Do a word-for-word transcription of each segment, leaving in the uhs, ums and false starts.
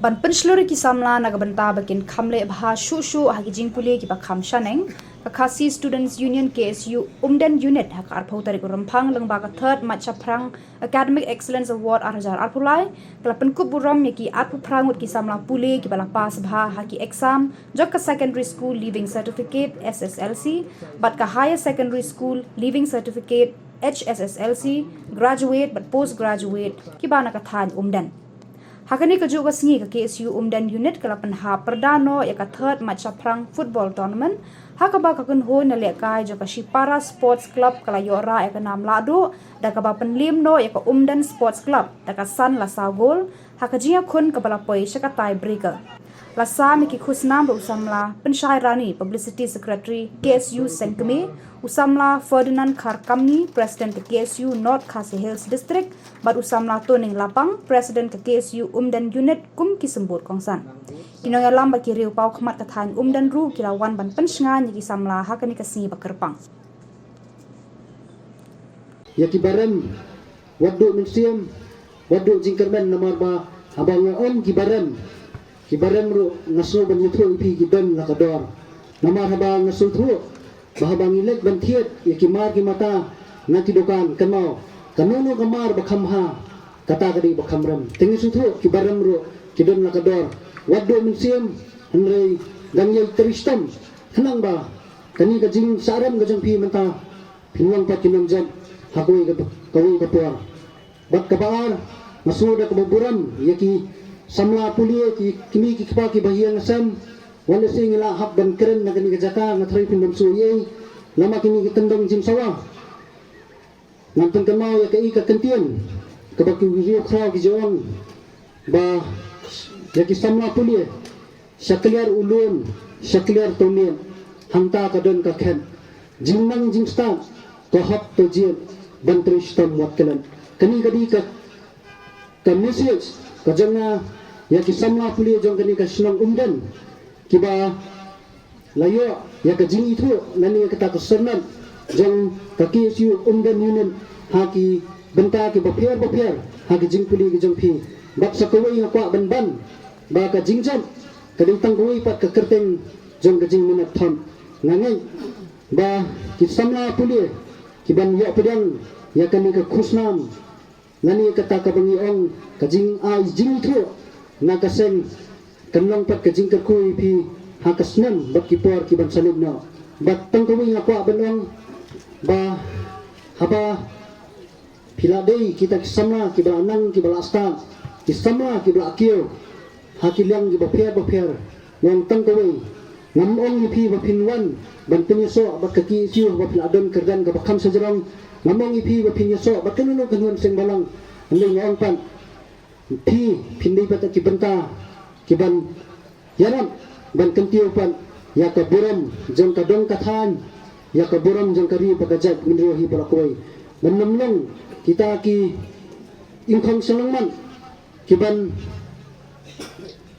Ban pynshlur ïa ki samla na ka bynta ba kin kham leh bha shuh shuh ha ki jingpule kiba kham shaneng, ka Khasi Students Union K S U Umden Unit ha ka arphew tarik u Rymphang lyngba ka Third Mait Shaphrang Academic Excellence Award ar hajar arphew lai ka la pynkup burom ïa ki arphew phra ngut ki samla pule kiba la pass bha ha ki exam jong ka Secondary School Leaving Certificate, S S L C, bad ka Higher Secondary School Leaving Certificate, H S S L C, Graduate bad Post Graduate kiba na ka thaiñ Umden. Ha kane kajuh ka sngi ka K S U Umden Unit ka la pynhap pyrda noh ïa ka Third Mait Shaphrang Football Tournament, ha kaba ka kynhun na lehkai jong ka Shipara Sports Club ka la ïoh rah ïa ka nam lahduh da kaba pynliem noh ïa ka Umden Sports Club da ka san la saw gol ha ka jingïakhun kaba la poi sha ka tie breaker. La sam ïa ki khusnam da u samla Pynshai Rani, Publicity Secretary K S U Sengkmie, u samla Ferdinand Kharkamni, President ka K S U North Khasi Hills District, bad u samla Toning Lapang, President ka K S U Umden Unit kum ki symbud kongsan. Ki nongïalam bad ki riew paw khmat ka thaiñ Umden ruh ki la wan ban pynshngaiñ ïa ki samla ha kane ka sngi ba kyrpang. Ïa ki barem, wat duh mynsiem, wat duh jingkyrmen namar ba haba nga ong ki barem, ki barem ruh nga sngew ban ïathuh ïa phi ki don la ka dor. Namar haba nga sngewthuh ba haba ngi leit ban thied ïa ki mar ki mata na ki dukan, kynmaw, kano kano ka mar ba kham bha, kata ka dei ba kham rem. Te ngi sngewthuh ki barem ruh ki don la ka dor. Wat duh mynsiem, hynrei dang ïai trei shitom khnang ba kane ka jingsah rem ka jong phi mynta phin long pat ki nongjop ha kawei ka, kawei ka por. Bad kaba ar, nga sngew da kaba burom ïa ki samla pule, ki kmie ki kpa kiba ïeng ha sem. Wat lehse ngi la hap ban kren na kane ka jaka, nga tharai phin ym sngewsih ei, namar kine ki tyndong jingsawa. Ngan pynkynmaw ïa kaei ka kyntien kaba ki riew khraw ki ju ong ba ïa ki samla pule, sha kliar u lum, sha kliar to miet, hangta ka don ka khet. Jingnang jingstad, ka hok to jied, ban trei shitom wat klet. Kane ka dei ka, ka message ka jong nga ïa ki samla pule jong kane ka shnong Umden, kiba la ïoh ïa ka jingithuh lane ïa kata ka syrnod jong ka K S U Umden Unit ha ki bynta kiba pher bapher ha ki jingpule ki jong phi. Bad sa kawei nga kwah ban ban ba ka jingjop ka dei tang kawei pat ka kyrteng jong ka jingminot thon. Nga ngeit ba ki samla pule ki ban ïoh pdiang ïa kane ka khusnam lane kata kaba ngi ong ka jingai jingithuh na ka seng, kan long pat ka jingkyrkhu ïa phi ha ka snem bad ki por ki ban sa leit noh. Bad tang kawei nga kwah ban ong ba haba phi la dei kita ki samla kiba la nang, kiba la stad, ki samla kiba la kiew ha ki liang kiba pher bapher, nga ong tang kawei, ngam ong ïa phi ba phin wan ban pynïasoh bad ka K S U ba phi la don kyrdan kaba kham shajrong. Ngam ong ïa phi ba phin ïasoh bad kano kano ka kynhun seng balang. Hynrei nga ong pat, phi phin dei pat ki bynta ki ban ïarap ban kyntiew pat ïa ka burom jong ka dong ka thaiñ, ïa ka burom jong ka ri bad ka jaitbynriew hi baroh kawei. Ban ym long kita ki ingkhong shyllangmat ki ban,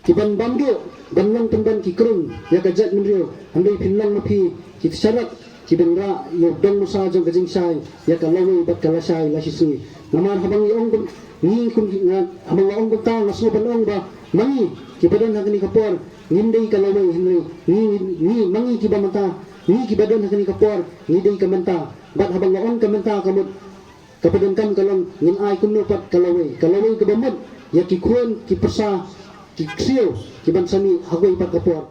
ki ban bam duh ban long pynban ki krung ïa ka jaitbynriew. Hynrei phin long ma phi ki sharak ki ban rah ïa u dong musa jong ka jingshai ïa ka lawei bad ka lashai lashisngi. Namar haba ngi ong kum, ngi kum ki nga, haba nga ong kumta nga sngew ban ong ba ma ngi kiba don ha kane ka por ngim dei ka lawei, hynrei ngi, ngi ma ngi kiba mynta, ngi kiba don ha kane ka por ngi dei ka mynta. Bad haba nga ong ka mynta ka mut, kaba donkam ka long ngin ai kumno pat ka lawei, ka lawei kaba mut ïa ki khun ki pyrsa ki ksiew ki ban sa mih ha kawei pat ka por.